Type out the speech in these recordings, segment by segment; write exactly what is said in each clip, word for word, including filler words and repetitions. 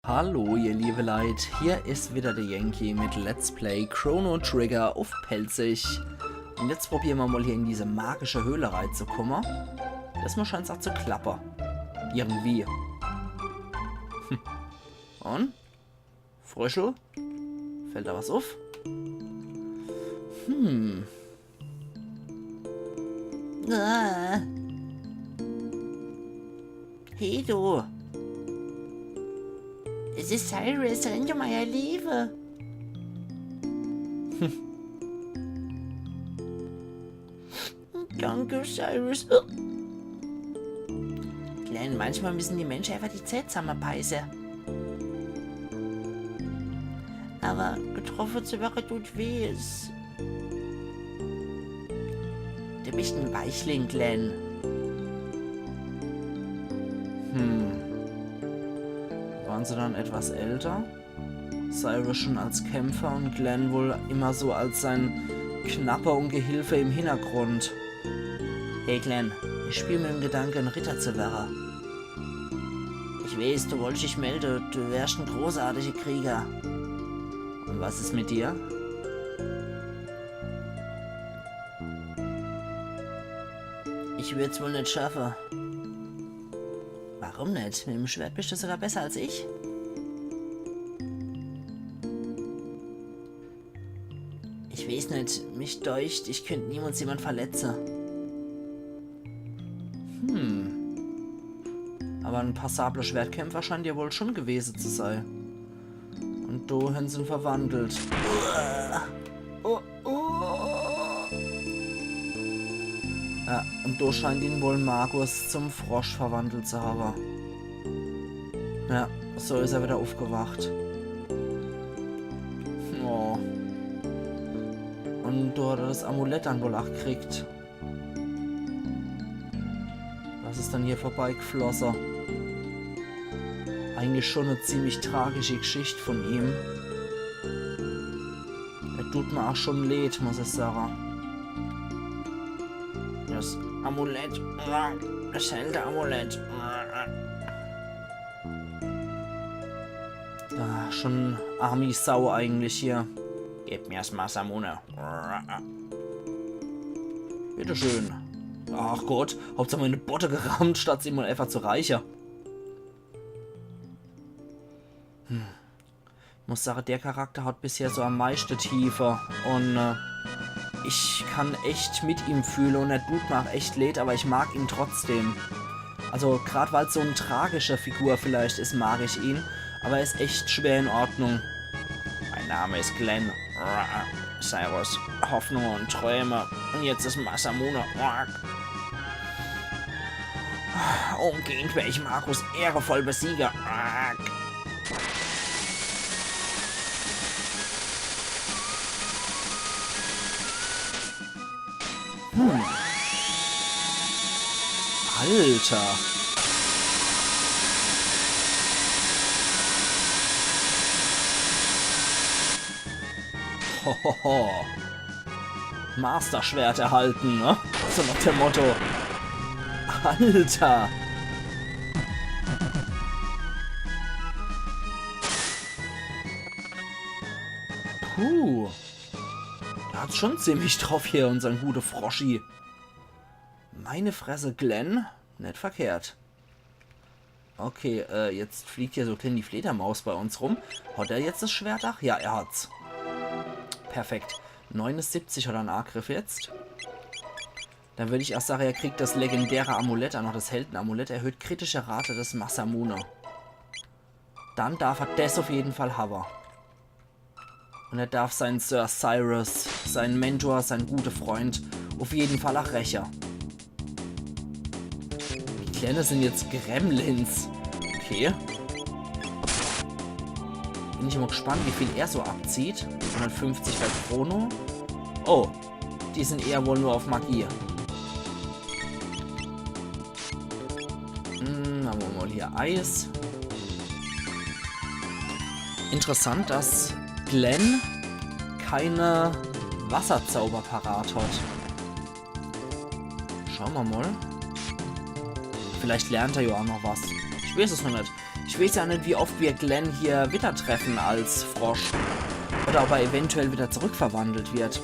Hallo, ihr liebe Leit, hier is wieder der Yankee mit Let's Play Chrono Trigger uff Pälzisch. Und jetzt probiere mer mal hier in diese magische Höhle reizukomme. Das scheint's auch zu klappe. Irgendwie. Hm. Und? Fröschel? Fällt da was uff? Hm. Ah. Hey du. Es ist Cyrus, Ringelmeier Liebe. Hm. Danke, Cyrus. Glenn, manchmal müssen die Menschen einfach die Zäh zusammenbeißen. Aber getroffen zu werden tut weh. Du bist ein Weichling, Glenn. Hm. Waren sie dann etwas älter? Cyrus schon als Kämpfer und Glenn wohl immer so als sein Knapper und Gehilfe im Hintergrund. Hey Glenn, ich spiel mit dem Gedanken, Ritter zu werden. Ich weiß, du wolltest dich melden, du wärst ein großartiger Krieger. Und was ist mit dir? Ich würd's wohl nicht schaffen. Warum nicht? Mit dem Schwert bist du sogar besser als ich. Ich weiß nicht, mich deucht, ich könnt niemals jemand verletzen. Hm. Aber ein passabler Schwertkämpfer scheint er wohl schon gewesen zu sein. Und do hän sie ihn verwandelt. Oh, oh. Ja, und do scheint ihn wohl Magus zum Frosch verwandelt zu haben. Ja, so is er wieder aufgewacht. Oh. Und do hat er das Amulett dann wohl auch gekriegt. Was is dann hier vorbeigeflossen? Eigentlich schon eine ziemlich tragische Geschichte von ihm. Er tut mir auch schon leid, muss ich sagen. Das Amulett, das Held-Amulett. Ah, schon armi Sau eigentlich hier. Gib mir's Masamune. Bitteschön. Ach Gott, Hauptsache meine Botte gerammt, statt sie mal einfach zu reiche. Hm. Muss sagen, der Charakter hat bisher so am meiste Tiefe. Und äh, ich kann echt mit ihm fühle und er tut mir auch echt leid, aber ich mag ihn trotzdem. Also grad weil so eine tragische Figur vielleicht is, mag ich ihn. Aber er is echt schwer in Ordnung. Mein Name is Glenn. Cyrus, Hoffnung und Träume. Und jetzt is Masamune. Umgehend werde ich Magus ehrevoll besiegen. Hm. Alter. Hohoho. Master-Schwert erhalten, ne? So nach dem Motto. Alter. Puh. Der hat's schon ziemlich drauf hier, unsern gute Froschi. Meine Fresse, Glenn. Net verkehrt. Okay, äh, jetzt fliegt hier so klein die Fledermaus bei uns rum. Hat er jetzt das Schwert? Ach ja, er hat's. Perfekt. Neunundsiebzig hat er einen Angriff jetzt. Dann würd ich auch sagen, er kriegt das legendäre Amulett, auch noch das Heldenamulett. Erhöht kritische Rate des Masamune. Dann darf er das auf jeden Fall haben. Und er darf seinen Sir Cyrus, seinen Mentor, seinen guten Freund, auf jeden Fall auch räche. Die Kleine sind jetzt Gremlins. Okay. Bin ich mal gespannt, wie viel er so abzieht. Hundertfünfzig bei Chrono. Oh, die sind eher wohl nur auf Magie. Hm, haben wir mal hier Eis. Interessant, dass Glenn keine Wasserzauber parat hat. Schauen wir mal. Vielleicht lernt er ja auch noch was. Ich weiß es noch nicht. Ich Ich weeß jo net, wie oft mer Glenn hier widder treffe als Frosch. Oder ob er eventuell widder zurückverwandelt werd.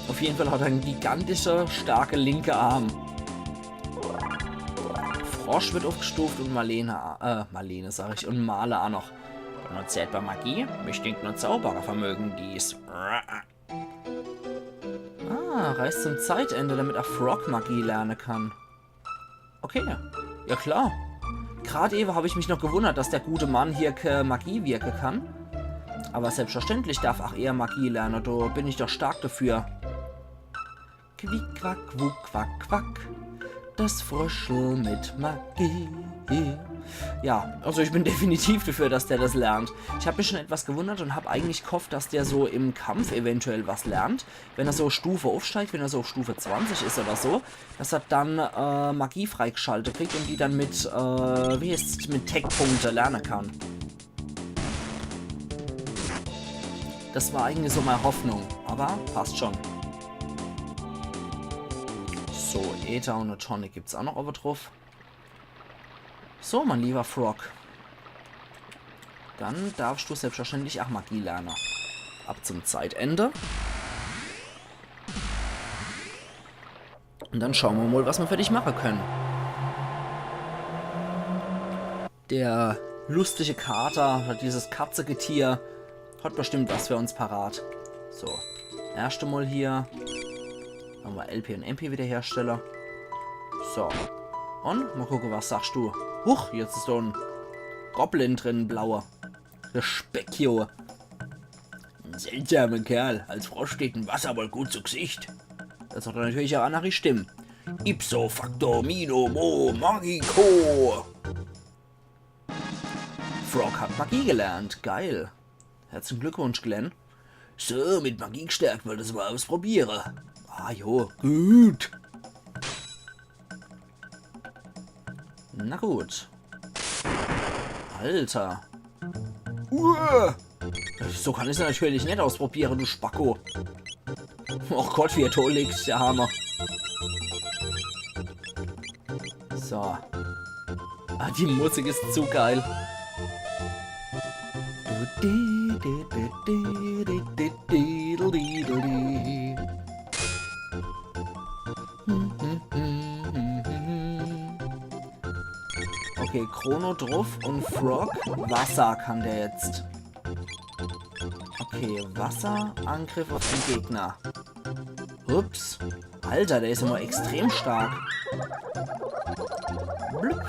Uff jeden Fall hat er en gigantische, starke linke Arm. Frosch werd uffgestuft un Marlene, äh, Marlene sag ich, un Marle aa noch. Benutzt er etwa Magie? Mich dünkt, nur Zauberer vermögen dies. Ah, reist zum Zeitende, damit er Frog Magie lerne kann. Okay, ja klar. Grad ewe hab ich mich noch gewundert, dass der gute Mann hier ke Magie wirke kann. Awwer selbstverständlich darf aa er Magie lerne, do bin ich doch stark dafür. Quick, quack, wuck, quack, quack. Das Fröschel mit Magie. Ja, also ich bin definitiv dafür, dass der das lernt. Ich hab mich schon etwas gewundert un hab eigentlich gehofft, dass der so im Kampf eventuell was lernt. Wenn er so Stufe uffsteigt, wenn er so uff Stufe zwanzig is oder so, dass er dann, äh, Magie freigeschaltet kriegt un die dann mit, äh, wie heißt's, mit Tech-Punkte lerne kann. Das war eigentlich so mei Hoffnung, awwer passt schon. So, Äther un e Tonic gibt's aa noch owwe druff. So, mein lieber Frog. Dann darfst du selbstverständlich aa Magie lerne. Ab zum Zeitende. Un dann schaue mer mol, was mer für dich mache könne. Der lustige Kater, oder dieses Katzegetier, hat bestimmt was für uns parat. So, erscht emol hier. Nochmol L P un M P widderherstelle. So. Un mol gucke, was sagst du? Huch, jetzt is so en Goblin drin, en blauer. Der Specchio. En seltsamer Kerl. Als Frosch steht en Wasser wohl gut zu Gesicht. Das hat er natürlich aa e anneri Stimm. Ipso facto mino mo magico. Frog hat Magie gelernt. Geil. Herzlichen Glückwunsch, Glenn. So, mit Magie gestärkt, wollt er's mol ausprobiere. Ah jo, gut. Na gut. Alter. Uah. So kann ich's natürlich net ausprobiere, du Spacko. Och Gott, wie er do liegt, der Arme. So. Ah, die Musik is zu geil. Okay, Chrono druff un Frog. Wasser kann der jetzt. Okay, Wasser, Angriff uff den Gegner. Ups. Alter, der is jo mol extrem stark. Blub.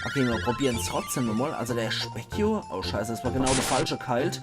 Okay, mer probiere's trotzdem nochmol. Also der Specchio. Oh Scheiße, das war genau de falsche Keilt.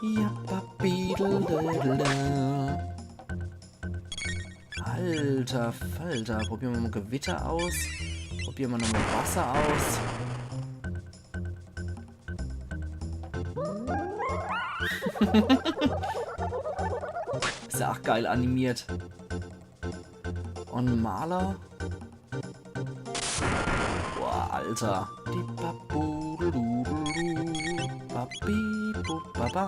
Ja, papi, da, da, da. Alter Falter, probiere mer mol Gewitter aus. Probiere mer nochmol Wasser aus. Is jo aa geil animiert. Un Marle. Boah, Alter. Di ba bu du du du du. Ba bi bu ba ba.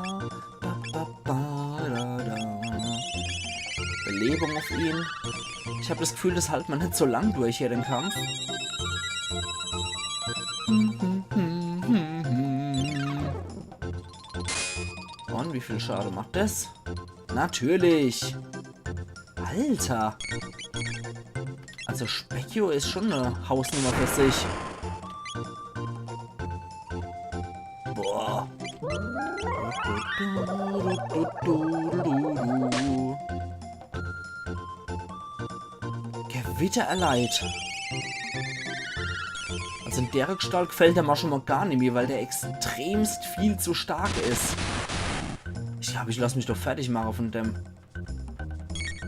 Ba ba ba da da. Belebung uff ihn. Ich hab das Gefühl, das halt mer net so lang durch hier, den Kampf. Un wie viel Schade macht das? Natürlich. Alter. Also Specchio is schon e Hausnummer für sich. Boah. Gewitter erleidet. Also in dere Gestalt gefällt er mer schon mol gar nimmi, weil der extremst viel zu stark is. Ich glaab, ich lass mich doch fertig mache von dem.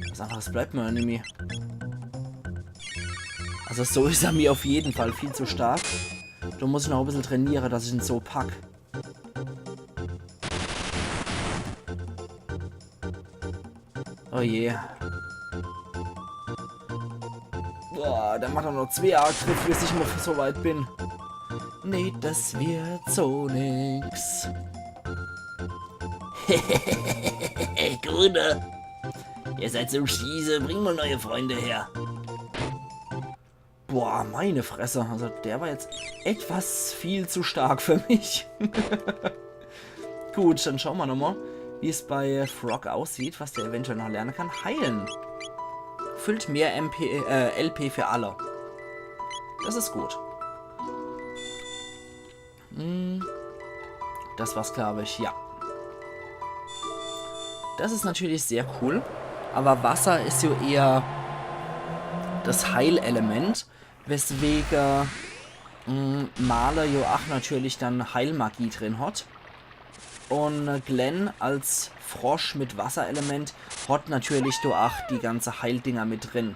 Was anneres bleibt mer jo nimmi. Also so is er mer uff jeden Fall viel zu stark. Do muss ich noch e bissel trainiere, dass ich en so pack. Oh je. Boah, dann macht er noch zwee Angriffe, bis ich mol so weit bin. Nee, das wird so nix. Gute. Ihr seid zum Schieße, bring mal neue Freunde her. Boah, meine Fresse. Also der war jetzt etwas viel zu stark für mich. Gut, dann schauen wir nochmal, wie es bei Frog aussieht, was der eventuell noch lernen kann. Heilen. Füllt mehr M P, äh, L P für alle. Das ist gut. Hm, das war's, glaube ich, ja. Das ist natürlich sehr cool, aber Wasser ist ja eher das Heilelement, weswegen mm, Marle ja auch natürlich dann Heilmagie drin hat. Und äh, Glenn als Frosch mit Wasserelement hat natürlich da auch die ganze Heildinger mit drin.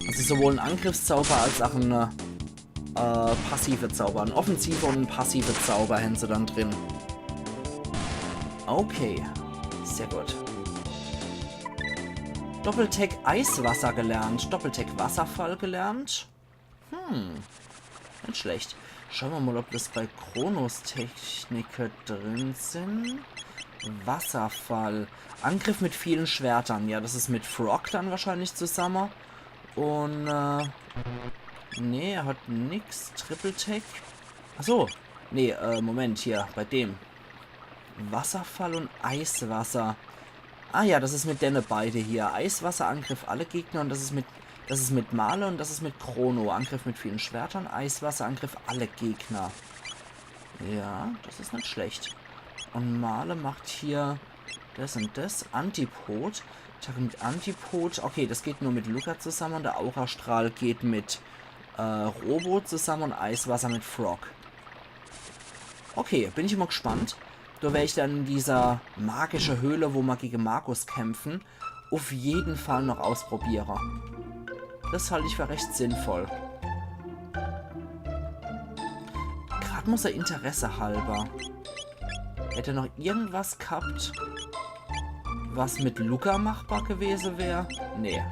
Also sowohl ein Angriffszauber als auch ein äh, passive Zauber. Ein offensiver und ein passiver Zauber haben sie dann drin. Okay, sehr gut. Doppeltech Eiswasser gelernt, Doppeltech Wasserfall gelernt. Hm, nicht schlecht. Schauen wir mal, ob das bei Chronos Techniker drin sind. Wasserfall. Angriff mit vielen Schwertern. Ja, das ist mit Frog dann wahrscheinlich zusammen. Und, äh, nee, er hat nix. Triple Tech. Ach so. Nee, äh, Moment, hier, bei dem. Wasserfall und Eiswasser. Ah ja, das ist mit denne beide hier. Eiswasserangriff alle Gegner und das ist mit, das ist mit Marle und das ist mit Chrono. Angriff mit vielen Schwertern, Eiswasserangriff alle Gegner. Ja, das ist nicht schlecht. Und Marle macht hier das und das. Antipod. Attacke mit Antipod. Okay, das geht nur mit Lucca zusammen. Der Aurastrahl geht mit äh, Robo zusammen und Eiswasser mit Frog. Okay, bin ich immer gespannt. Da werde ich dann in dieser magischen Höhle, wo wir gegen Magus kämpfen, auf jeden Fall noch ausprobieren. Das halte ich für recht sinnvoll. Grad muss er Interesse halber. Hätte er noch irgendwas gehabt, was mit Lucca machbar gewesen wäre? Nee.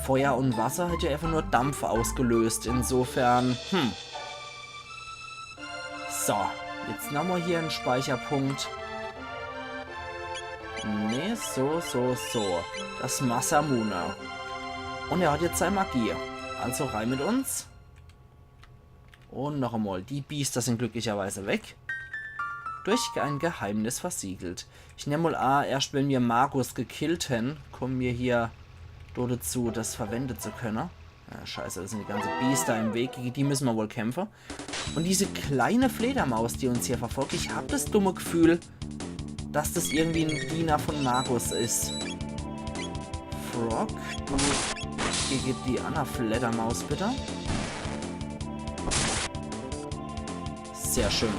Feuer und Wasser hätte ja einfach nur Dampf ausgelöst. Insofern, hm. So, jetzt nochmal hier einen Speicherpunkt. Nee, so, so, so. Das Masamune. Und er hat jetzt seine Magie. Also rein mit uns. Und noch einmal, die Biester sind glücklicherweise weg. Durch ein Geheimnis versiegelt. Ich nehme mal an, erst wenn wir Magus gekillt haben, kommen wir hier dazu, das verwenden zu können. Ja, scheiße, das sind die ganzen Biester im Weg. Gegen die müssen wir wohl kämpfen. Und diese kleine Fledermaus, die uns hier verfolgt, ich habe das dumme Gefühl, dass das irgendwie ein Diener von Magus ist. Frog, du gegen die andere Fledermaus, bitte. Sehr schön.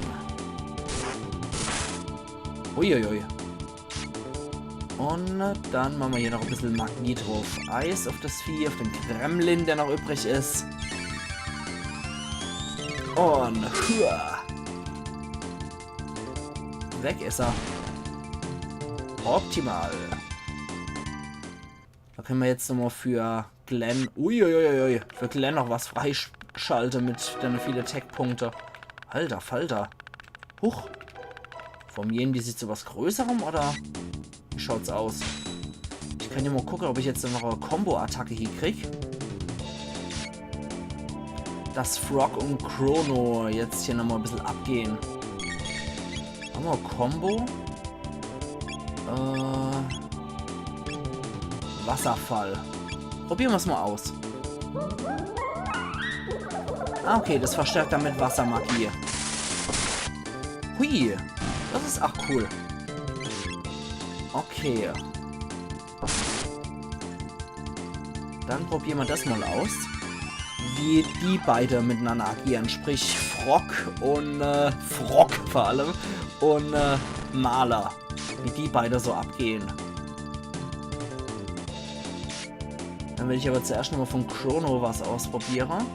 Uiuiui. Und dann machen wir hier noch ein bisschen Magie drauf. Eis auf das Vieh, auf den Gremlin, der noch übrig ist. Und hua. Weg ist er. Optimal. Da können wir jetzt nochmal für Glenn, uiuiuiui, für Glenn noch was freischalten mit den vielen Tech-Punkten. Alter Falter. Huch. Formieren die sich zu was Größerem oder wie schaut's aus? Ich kann ja mal gucken, ob ich jetzt noch eine Combo-Attacke hinkrieg. Dass Frog und Chrono jetzt hier nochmal ein bisschen abgehen. Haben wir Combo? Äh, Wasserfall. Probieren wir's mal aus. Ah, okay, das verstärkt damit Wassermagie. Hui, das ist auch cool. Okay. Dann probieren wir das mal aus. Wie die beide miteinander agieren. Sprich Frog und, äh, Frog vor allem. Und, äh, Marle. Wie die beide so abgehen. Dann will ich aber zuerst nochmal von Chrono was ausprobieren.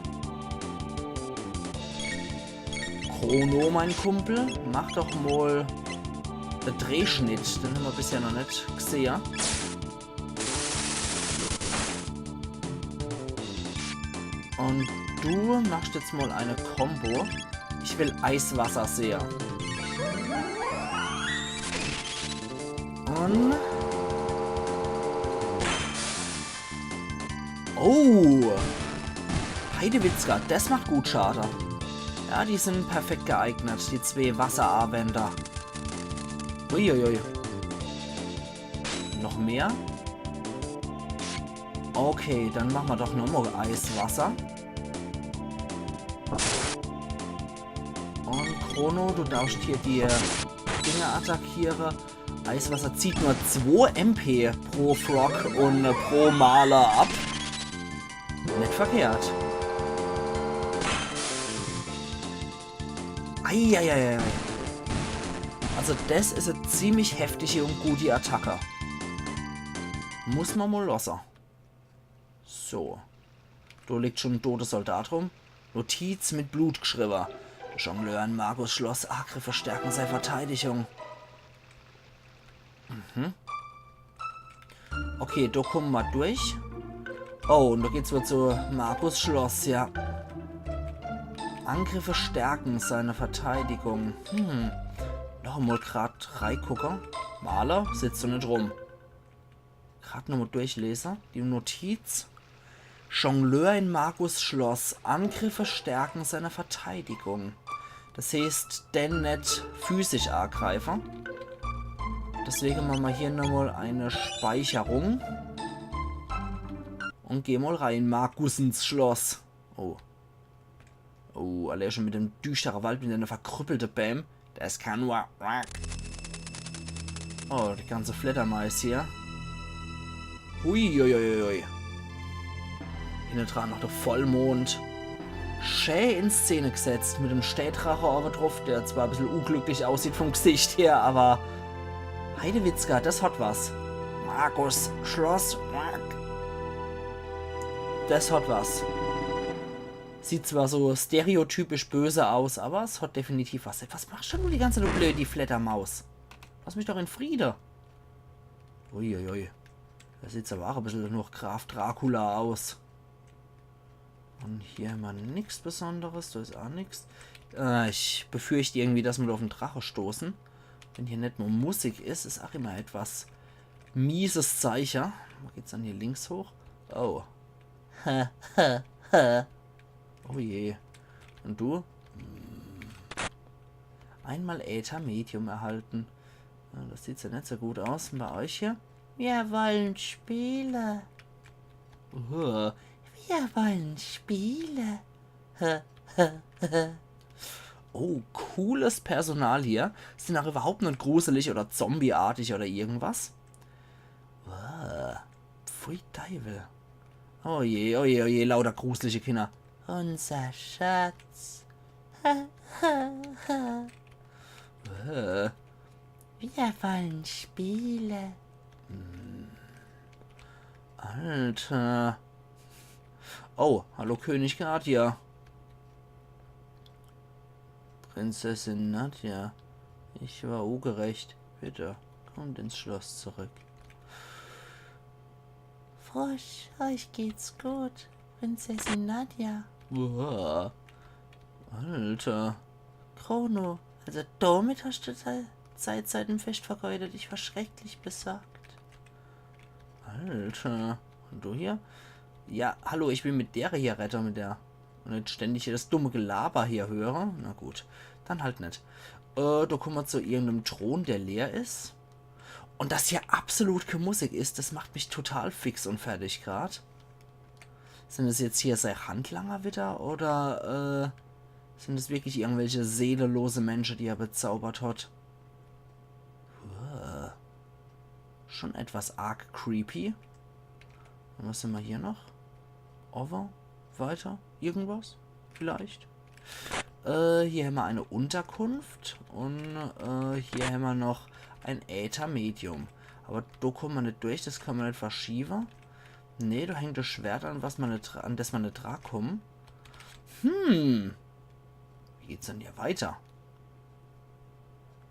Chrono, mein Kumpel, mach doch mal den Drehschnitt. Den haben wir bisher noch nicht gesehen. Und du machst jetzt mal eine Combo. Ich will Eiswasser sehe. Und... Oh! Heidewitzka, das macht gut Schade. Ja, die sind perfekt geeignet, die zwee Wasserarwender. Uiuiui. Noch mehr? Okay, dann machen wir doch nochmal Eiswasser. Und Chrono, du darfst hier die Dinge attackieren. Eiswasser zieht nur zwei M P pro Frog und pro Marle ab. Nicht verkehrt. Eieieiei. Also das ist eine ziemlich heftige und gute Attacke. Muss man mal lassen. So. Da liegt schon ein toter Soldat rum. Notiz mit Blut geschrieben. Jongleur in Magus Schloss, Angriffe stärken seine Verteidigung. Mhm. Okay, da kommen wir durch. Oh, und da geht's wieder zu Magus Schloss, ja. Angriffe stärken seine Verteidigung. Hm. Noch einmal grad reingucken. Marle, sitzt du nicht rum. Grad nochmal durchlesen. Die Notiz. Jongleur in Magus Schloss. Angriffe stärken seine Verteidigung. Das heißt, denn nicht physisch angreifen. Deswegen machen wir hier nochmal eine Speicherung. Und gehen mal rein, Magus ins Schloss. Oh. Oh, allein schon mit dem düsteren Wald, mit einer verkrüppelte Bäm. Das kann nur... Oh, die ganze Fledermaus hier. Huiuiuiui. Hinne dran noch der Vollmond. Schä in Szene gesetzt mit dem Stäädrache oben drauf, der zwar ein bisschen unglücklich aussieht vom Gesicht her, aber Heidewitzka, das hat was. Magus Schloss. Das hat was. Sieht zwar so stereotypisch böse aus, aber es hat definitiv was. Was machst denn du die ganze Zeit, du blödi Fledermaus? Lass mich doch in Friede. Uiuiui. Das sieht aber auch ein bisschen nach Graf Dracula aus. Und hier haben wir nichts Besonderes, da ist auch nichts. Äh, ich befürchte irgendwie, dass wir da auf den Drache stoßen. Wenn hier nicht nur Musik ist, ist auch immer etwas mieses Zeichen. Wo geht's dann hier links hoch? Oh. Oh je. Und du? Einmal Äther Medium erhalten. Ja, das sieht ja nicht so gut aus. Und bei euch hier? Wir wollen Spiele. Uhu. Wir wollen Spiele. Oh, cooles Personal hier. Sind auch überhaupt nicht gruselig oder zombieartig oder irgendwas. Uah, pfui Deiwel. Oh je, oh je, oh je, lauter gruselige Kinder. Unser Schatz. Äh. Wir wollen Spiele. Hm. Alter. Oh, hallo König Guardia. Prinzessin Nadja, ich war ungerecht. Bitte, kommt ins Schloss zurück. Frosch, euch geht's gut. Prinzessin Nadja. Uah. Alter. Chrono, also damit hast du Ze-, Zeit seit dem Fest vergeudet. Ich war schrecklich besorgt. Alter. Und du hier? Ja, hallo, ich will mit der hier redde, mit der. Und nicht ständig das dumme Gelaber hier höre. Na gut, dann halt nicht. Äh, da kommen wir zu irgendeinem Thron, der leer ist. Und dass hier absolut keine Musik ist, das macht mich total fix und fertig grad. Sind es jetzt hier sei Handlanger wieder oder, äh, sind es wirklich irgendwelche seelenlose Menschen, die er bezaubert hat? Uah. Schon etwas arg creepy. Und was haben wir hier noch? Over? Weiter? Irgendwas? Vielleicht? Äh, hier haben wir eine Unterkunft und, äh, hier haben wir noch ein Äther-Medium. Aber da kommen wir nicht durch, das können wir nicht verschieben. Nee, da hängt das Schwert an, was man nicht, an das man nicht drankommen. Hm. Wie geht's denn hier weiter?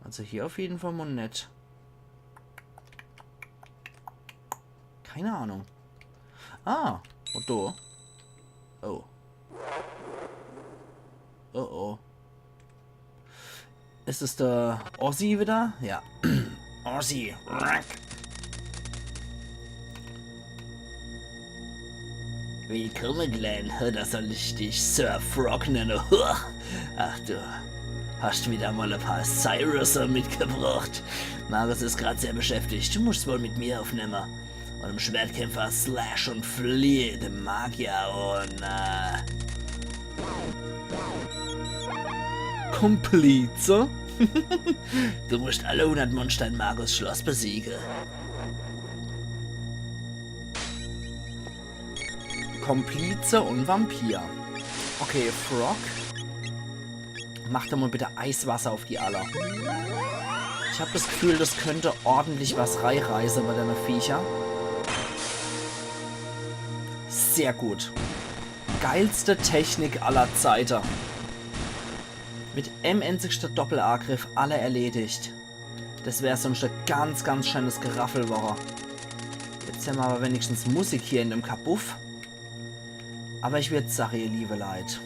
Also hier auf jeden Fall mal nicht. Keine Ahnung. Ah, und da. Oh. Oh oh. Is es de Ozzy wieder? Ja. Ozzy. Willkommen, Glenn. Oder soll ich dich Sir Frog nennen? Huch. Ach du, hast wieder mal ein paar Cyruser mitgebracht. Magus ist gerade sehr beschäftigt. Du musst wohl mit mir aufnehmen. Meinem Schwertkämpfer Slash und Flea, dem Magier und, äh, Komplize? Du musst alle hundert Monster in Magus Schloss besiegen. Komplize und Vampir. Okay, Frog. Mach doch mal bitte Eiswasser auf die alle. Ich hab das Gefühl, das könnte ordentlich was reireißen bei deiner Viecher. Sehr gut. Geilste Technik aller Zeiten. Mit em enzigste Doppelagriff alle erledigt. Das wär sonst ein ganz, ganz schönes Geraffel worre. Jetzt hämmer aber wenigstens Musik hier in dem Kabuff. Aber ich würd sagen, ihr liebe Leit,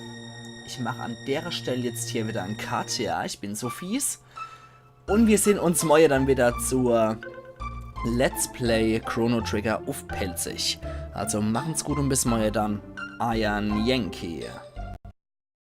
ich mach an derer Stelle jetzt hier wieder en Cut. Ja, ich bin so fies. Und wir sehen uns morgen dann wieder zur Let's Play Chrono Trigger uff Pälzisch. Also machen's gut und bis morgen dann. Eier Yankee.